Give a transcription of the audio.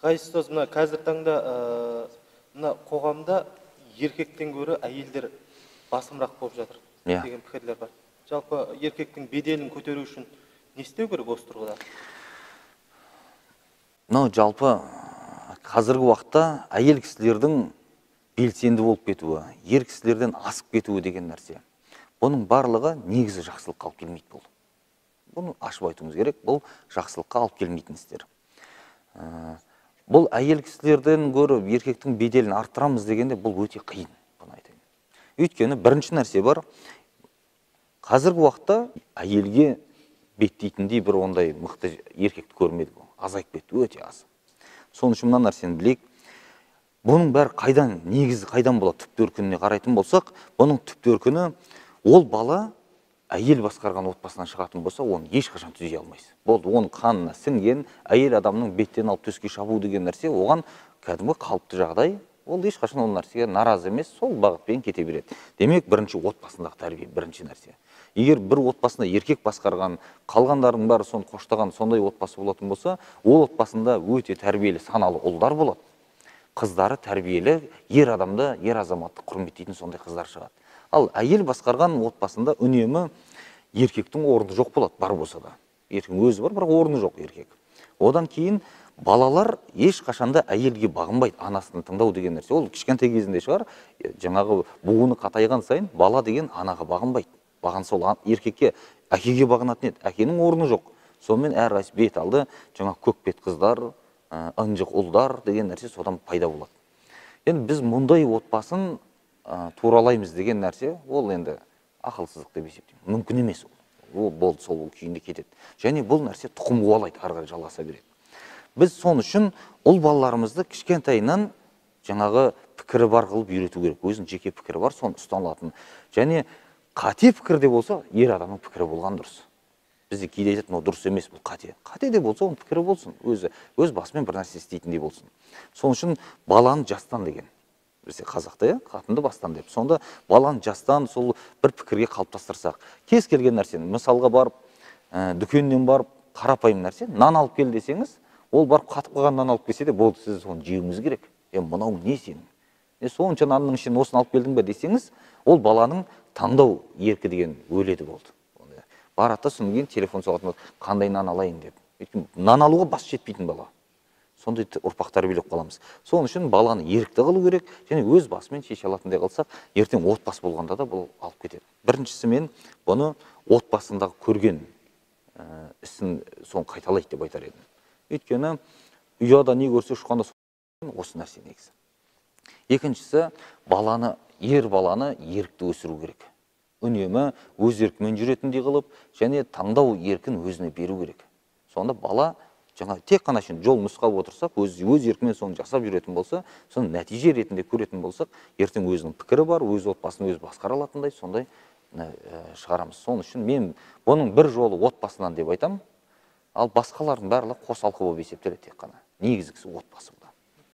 Ғазиз ұстаз, мына қазір таңда мына қоғамда еркектен гөрі әйелдер басымырақ болып жатыр деген пікірлер бар. Жалпы еркектің беделін көтеру үшін не істеу керек осы тұрғыда? Мынау жалпы қазіргі уақытта әйел кісілердің белсенді болып кетуі, ер кісілерден асып кетуі деген нәрсе. Бұның барлығы негізі жақсылыққа алып келмейді бұл. Бұны ашып айтуымыз керек, бұл жақсылыққа алып келмейтін істер. Бұл әйел кісілерден гөрі еркектің беделін арттырамыз дегенде бұл өте қиын, бұны айтайын. Өйткені бірінші нәрсе бар, қазіргі уақытта әйелге беттейтіндей бір ондай мықты еркекті көрмедік, азайып кетті, өте аз. Соның үшін мына нәрсені білейік. Бұның бәрі қайдан, негізі қайдан болады, түп төркініне қарайтын болсақ, бұның түп төркіні ол бала әйел басқарған отбасынан шығатын болса, оны ешқашан түзей алмайсыз. Болды, оның қанына сіңген әйел адамның беттен алып төске шабу деген нәрсе оған кәдімгі қалыпты жағдай. Ол ешқашан ол нәрсеге наразы емес, сол бағытпен кете береді. Демек, бірінші отбасындағы тәрбие, бірінші нәрсе. Егер бір отбасында еркек басқарған, қалғандарының бәрі соны қоштаған сондай отбасы болатын болса, ол отбасында өте тәрбиелі, саналы ұлдар болады. Қыздары тәрбиелі, ер адамды, ер азаматты құрметтейтін сондай қыздар шығады. Ал әйел басқарған отбасында үнемі еркектің орны жоқ болады, бар болса да. Еркектің өзі бар, бірақ орны жоқ еркек. Одан кейін балалар ешқашанда әйелге бағынбайды, анасын тыңдау деген нәрсе. Ол кішкентай кезінде шығар, жаңағы буыны қатайған сайын бала деген анаға бағынбайды. Бағынса ол еркекке, әкеге бағынатын еді. Әкенің орны жоқ. Сонымен әрқайсысы бет алды, жаңа көкбет қыздар, ынжық ұлдар деген нәрсе содан пайда болады. Енді біз мұндай отбасын туралаймыз деген нәрсе, ол енді ақылсыздық деп есептеймін. Мүмкін емес ол. Ол болды, сол күйінде кетеді. Және бұл нәрсе тұқым қуалайды, ары қарай жалғаса береді. Біз сон үшін ұл балаларымызды кішкентайынан жаңағы пікірі бар қылып үйрету керек. Өзінің жеке пікірі бар, соны ұстанылатын. Және қате пікірде болса, ер адамның пікірі болған дұрыс. Бізде кейде айтады, мынау дұрыс емес, бұл қате. Қате де болса, оның пікірі болсын, өзі өз басымен бір нәрсе істейтіндей болсын. Сол үшін баланы жастан деген. Бізде қазақта, иә, қатынды бастан деп. Сонда баланы жастан сол бір пікірге қалыптастырсақ, кез келген нәрсені, мысалға барып, дүкеннен барып, қарапайым нәрсе, нан алып кел десеңіз, ол барып қатып қалған нан алып келсе де, болды, сіз соны жеуіңіз керек. Мынау не сенің? Сонша нанның ішінен осыны алып келдің бе десеңіз, ол баланың таңдау еркі деген өледі болды. Барады да содан кейін телефон соғатын болады, қандай нан алайын деп. Өйткені нан алуға бас жетпейтін бала. Сондай ұрпақ тәрбиелеп қаламыз. Сол үшін баланы ерікті қылу керек және өз басымен шеше алатындай қылсақ, ертең отбасы болғанда да бұл алып кетеді. Біріншісі, мен бұны отбасындағы көрген ісін соны қайталайды деп айтар едім. Өйткені ұяда не көрсе ұшқанда осы нәрсе негізі. Екіншісі, баланы, ер баланы ерікті өсіру керек. Үнемі өз еркімен жүретіндей қылып, және таңдау еркін өзіне беру керек. Сонда бала жаңа тек қана үшін жол нұсқап отырсақ, өз еркімен соны жасап жүретін болса, соны нәтиже ретінде көретін болсақ, ертең өзінің пікірі бар, өз отбасын өзі басқара алатындай сондай шығарамыз. Сол үшін мен бұның бір жолы отбасынан деп айтамын, ал басқалардың барлығы қосалқы болып есептеледі тек қана. Негізгісі отбасы.